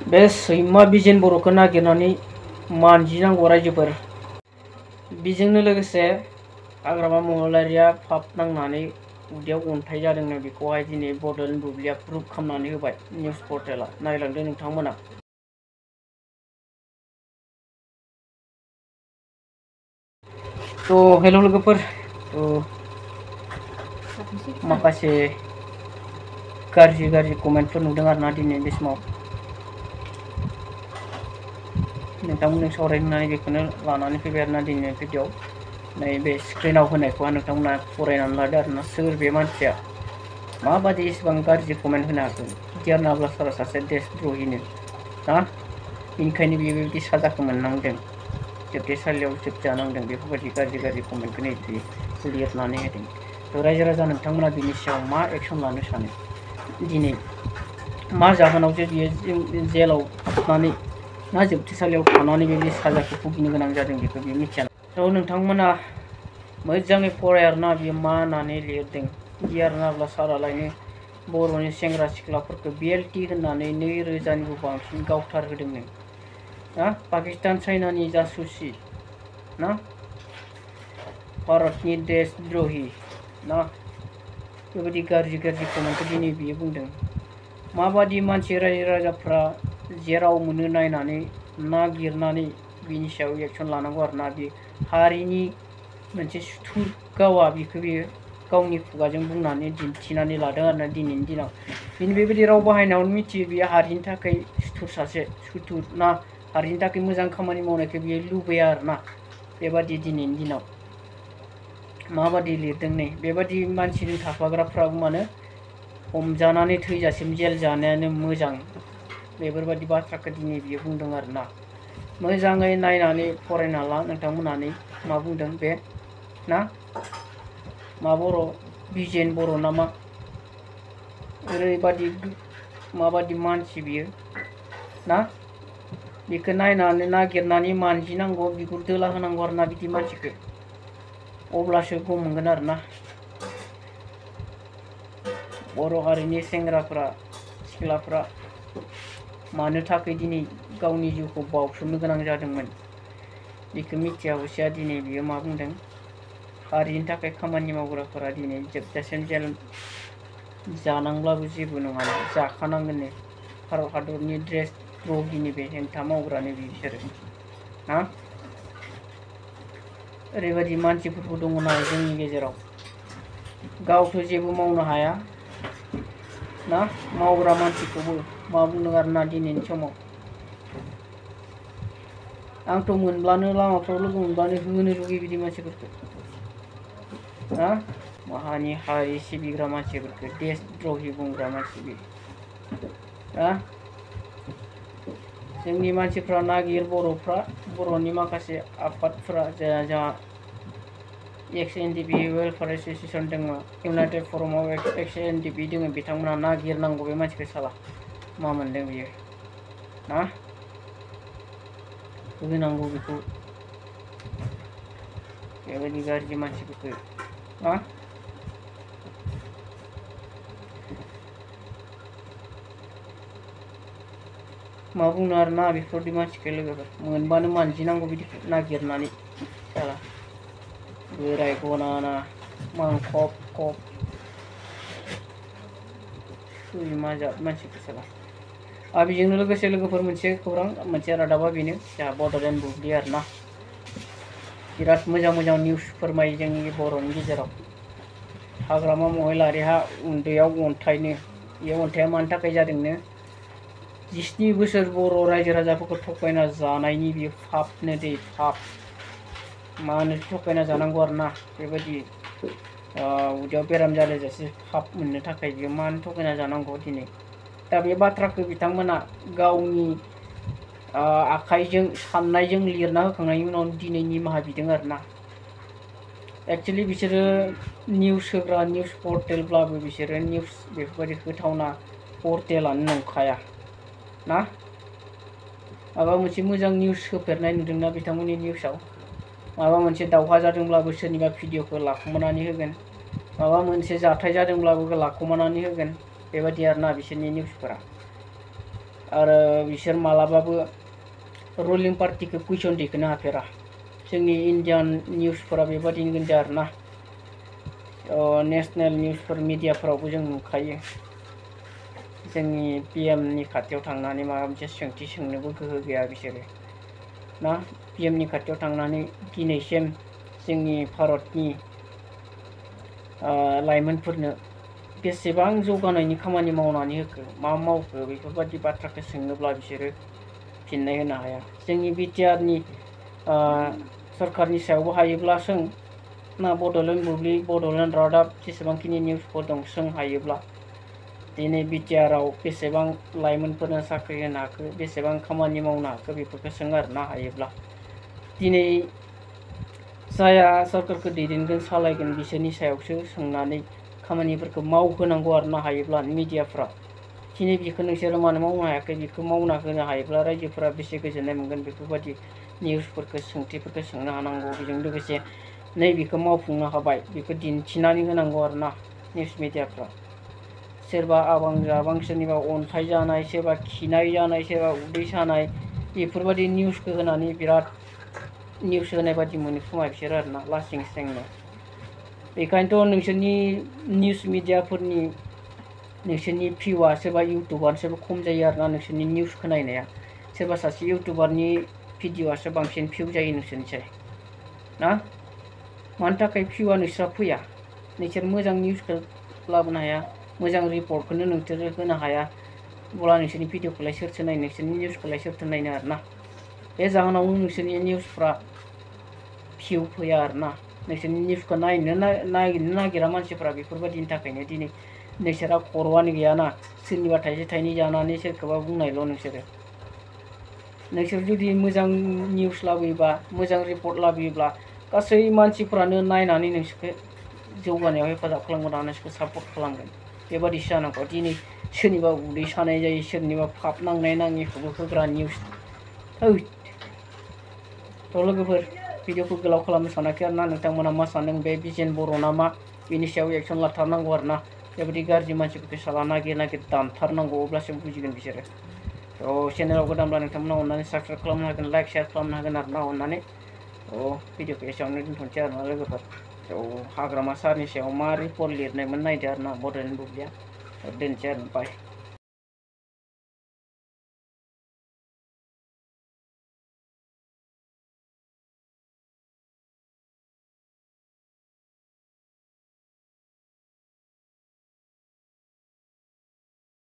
बे सैमा बिजेन बर'खौ नागिरनानै मानजिनांगौ रायजोफोर। बेजोंनो लोगोसे हाग्रामा महिलारिया फाप नांनानै उदैयाव अन्थाइ जादोंनो बेखौहाय दिनै बड'लेण्ड बुब्लिया प्रुफ खालामनानै होबाय निउस पर्टेला। नायलांदो नोंथांमोना। हेल' लोगोफोर, माखासे गाज्रि कमेन्टफोर नुदों आरोना दिनै बे समाव नोंथांमोनजों सावरायनो होननानै बेखौनो लानानै फैबाय आरोना दिनै भिडिअ। नैबे स्क्रिनाव होनायखौ नोंथांमोना फरायनानै लादो आरोना सोर बे मानसिया माबादि इसेबां गाज्रि कमेन्ट होनो हाखो। गियान नाब्ला सारा सासे देशद्रहिनो ना, बेनिखायनो बियो बेबायदि साजाखौ मोननांदों, जोबथेसालियाव जोबजानांदों। बेफोरबायदि गाज्रि कमेन्टखौ नै लिरनानै होदों। थ' रायजो राजा नोंथांमोना बिनि सायाव मा एक्सन लानो सानो? दिनै मा जाहोनावसो बियो जेलाव हाबनानै ना जोबथेसालियाव थानानै बेबायदि साजाखौ भुगिनो गोनां जादों बेखौ बियो मिथिया। थ' नोंथांमोना मोजाङै फराय आरोना बियो मा होननानै लिरदों। गियान नाब्ला सारालायनो बर'नि सेंग्रा सिख्लाफोरखौ BLT होननानै 2000निबो बांसिन गावथारहोदोंनो ना। पाकिस्तान चाइनानि जासुसि ना, भारतनि देशद्रहि ना, बेबायदि गाज्रि कमेन्टखौ दिनै बियो बुंदों। माबादि मानसि रायजो राजाफ्रा जेराव मोनो नायनानै नागिरनानै बिनि सायाव एक्सन लानांगौ आरोना। बे हारिनि मोनसे सुथुर गावा बेखौ बियो गावनि खुगाजों बुंनानै दिन्थिनानै लादों आरोना दिनैनि दिनाव। बिनि बेबायदि राव बाहायनायावनो मिथियो बियो हारिनि थाखाय सासे सुथुर ना, हारिनि थाखाय मोजां खामानि मावनायखौ बियो लुबैया आरोना। बेबादि दिनैनि दिनाव माबादि लिरदों नै, बेबादि मानसिजों थाफाग्राफ्राबो मानो हमजानानै थैजासिम जेल जानायानो मोजां, बेफोरबायदि बाथ्राखौ दिनै बियो बुंदों आरोना। मोजाङै नायनानै फरायना ला नोंथांमोनानै मा बुंदों बे ना। मा बर' बिजेन बर' नामा, ओरैबादि माबादि मानसि बियो ना। बेखौ नायनानै नागिरनानै मानजिनांगौ, बिगुर दोला होनांगौ आरोना बिदि मानसिखौ, अब्लासो गम मोनगोन आरोना। बर' हारिनि सेंग्राफ्रा सिख्लाफ्रा मानो थाखाय दिनै गावनि जिउखौ बावसोमनो गोनां जादोंमोन बेखौ मिथिया हसिया दिनै बियो मा बुंदों। हारिनि थाखाय खामानि मावग्राफोरा दिनै जोबजासिम जेल जानांब्लाबो जेबो नङा, जाखानांगोननो। भारत हादरनि देशद्रहिनि बे हेंथा मावग्रानो बिसोरो ना। ओरैबायदि मानसिफोरबो दङ ना जोंनि गेजेराव, गावथ' जेबो मावनो हाया ना, मावग्रा मानसिखौबो मा बुंदों आरोना दिनैनि समाव। आंथ' मोनब्लानो लामाफ्राव लोगो मोनब्लानो होनो लुगैयो बिदि मानसिफोरखौ ना। माहानि हारि सिबिग्रा मानसिफोरखौ देशद्रहि बुंग्रा मानसि बे ना। जोंनि मानसिफ्रा नागिर बर'फ्रा, बर'नि माखासे आफादफ्रा जोंहा XNDP वेलफेयार एस'सिएसन दङ, इउनाइटेड फरम अफ XNDP दङ, बिथांमोना नागिरनांगौ बे मानसिखौ साला मा मोनदों बियो ना, होनांगौ बेखौ, बेबायदि गाज्रि मानसिफोरखौ ना। मा बुंनो आरोना बेफोरबायदि मानसिखौ लोगोफोर, मोनबानो मानजिनांगौ बिदि नागिरनानै साला बोराय गनाना मांखब माजाब मानसिखौ साला। बेजोंनो लोगोसे लोगोफोर मोनसे खौरां, मोनसे रादाबा बेनो जोंहा बड'लेण्ड बुब्लि आरोना। बिराद मोजां निउस फोरमायो जोंनि बर'नि गेजेराव। हाग्रामा महिलारिहा उन्दैयाव अन्थाइनो, बे अन्थाइया मानि थाखाय जादोंनो, 17 बोसोर बर' रायजो राजाफोरखौ थगायना जानायनि बियो फापनो दै, फाप। मानो थगायना जानांगौ आरोना, बेबायदि उदैयाव बेराम जालायजासे फाप मोननो थाखाय बियो मानो थगायना जानांगौ दिनै। दा बे बाथ्राखौ बिथांमोना गावनि आखाइजों साननायजों लिरना होखांनायनि उनाव दिनै निमाहा बिदों आरोना। एक्सुवेलि बिसोरो निउस होग्रा निउस पर्टेलब्लाबो बिसोरो निउस बेफोरबायदि होथावना पर्टेलानो नंखाया ना। माबा मोनसे मोजां निउस होफेरनाय नुदोंना बिथांमोननि निउसाव? माबा मोनसे दावहा जादोंब्लाबो सोरनिबा भिडिअखौ लाखुमानानै होगोन, माबा मोनसे जाथाय जादोंब्लाबो लाखुमानानै होगोन, बेबायदि आरोना बिसोरनि निउसफोरा। आरो बिसोर मालाबाबो रुलिं पार्टिखौ कुइसन दैखोनो हाफेरा। जोंनि इन्डियान निउसफोरा बेबादिनो गोजा आरोना। नेसनेल निउसफोर मिडियाफोरावबो जों नुखायो जोंनि पिएमनि खाथियाव थांनानै माबा मोनसे सोंथि सोंनोबो गोहो गैया बिसोरो ना। पिएमनि खाथियाव थांनानै दिनैसिम जोंनि भारतनि लाइमोनफोरनो बेसेबां जौगानायनि खामानि मावनानै होखो, मा मावखो, बेफोरबायदि बाथ्राखौ सोंनोब्ला बिसोरो फिननाय होनो हाया। जोंनि बिटिआरनि सरकारनि सायावबो हायोब्ला सों ना, बड'लेण्ड बुब्लि, बड'लेण्ड रादाब, जेसेबांखिनि निउसफोर दं सों हायोब्ला दिनै बिटिआरआव बेसेबां लाइमोनफोरनो साख्रि होनो हाखो, बेसेबां खामानि मावनो हाखो, बेफोरखौ सों आरोना हायोब्ला। दिनै जाया सरकारखौ दैदेनगोन सालायगोन बिसोरनि सायावसो सोंनानै खामानिफोरखौ मावहोनांगौ आरोना हायोब्ला मिडियाफ्रा। दिनै बेखौ नोंसोरो मानो मावनो हायाखै, बेखौ मावना होनो हायोब्ला रायजोफोरा बेसे गोजोननाय मोनगोन। बेफोरबायदि निउसफोरखौ सोंथिफोरखौ सोंनो हानांगौ। बेजों लोगोसे नैबेखौ मावफुंनो हाबाय बेखौ दिन्थिनानै होनांगौ आरोना निउस मिडियाफ्रा। सोरबा आबां जाबां, सोरनिबा अन्थाइ जानाय, सोरबा खिनाय जानाय, सोरबा उदै सानाय, बेफोरबायदि निउसखौ होनानै बिराद निउस होनाय बादि मोनो खोमा बिसोर आरोना लासिं सिंनो। बेखायनोथ' नोंसोरनि निउस मिडियाफोरनि नोंसोरनि भिउआ सोरबा इउटुबारसोबो खम जायो आरोना नोंसोरनि निउसखौ नायनाया। सोरबा सासे इउटुबारनि भिडिअ'आसो बांसिन भिउ जायो नोंसोरनिसाय ना। मानि थाखाय भिउआ नोंस्रा फैया? नोंसोर मोजां निउसखौ लाबोनो हाया, मोजां रिपर्टखौनो नोंसोरो होनो हाया, अब्ला नोंसोरनि भिडिअखौलाय सोरथो नायनो, नोंसोरनि निउसखौलाय सोरथो नायनो आरोना। बे जाहोनावनो नोंसोरनि निउसफ्रा भिउ फैया आरोना। नोंसोरनि निउसखौ नागिरनो नागिरा मानसिफ्रा। बेफोरबायदिनि थाखायनो दिनै नोंसोरा खर'आनो गैयाना, सोरनिबा थाइसे थाइनै जानानै सोरखौबा बुंनायल' नोंसोर जुदि मोजां निउस लाबोयोबा, मोजां रिपर्ट लाबोयोब्ला गासै मानसिफ्रानो नायनानै नोंसोरखौ जौगानायाव हेफाजाब खालामगोन आरो नोंसोरखौ सापर्ट खालामगोन। बेबादिसो जानांगौ। दिनै सोरनिबा उदै सानाय जायो, सोरनिबा पाप नांनाय नाङिखौबो होग्रा निउस। थ' लोगोफोर, भिडिअखौ गोलाव खालामनो सानाखै आरोना। नोंथांमोना मा सानदों बे बिजेन बर' ना मा, बेनि सायाव एक्सन लाथारनांगौ आरोना। बेबायदि गाज्रि मानसिफोरखौ साला नागिर नागिर दानथारनांगौ, अब्लासो बुजिगोन बिसोरो। थ' चेनेलाव गोदानब्ला नोंथांमोना अननानै साबस्क्राइब खालामनो हागोन, लाइक शेयार खालामनो हागोन आरोना अननानै। भिडिअखौ एसेयावनो दोनथ'नोसै आरोना लोगोफोर। हाग्रामा सारनि सायाव मा रिपर्ट लिरनायमोन नायदो आरोना बड'लेण्ड बुब्लिया। दोनसै आरो बाय।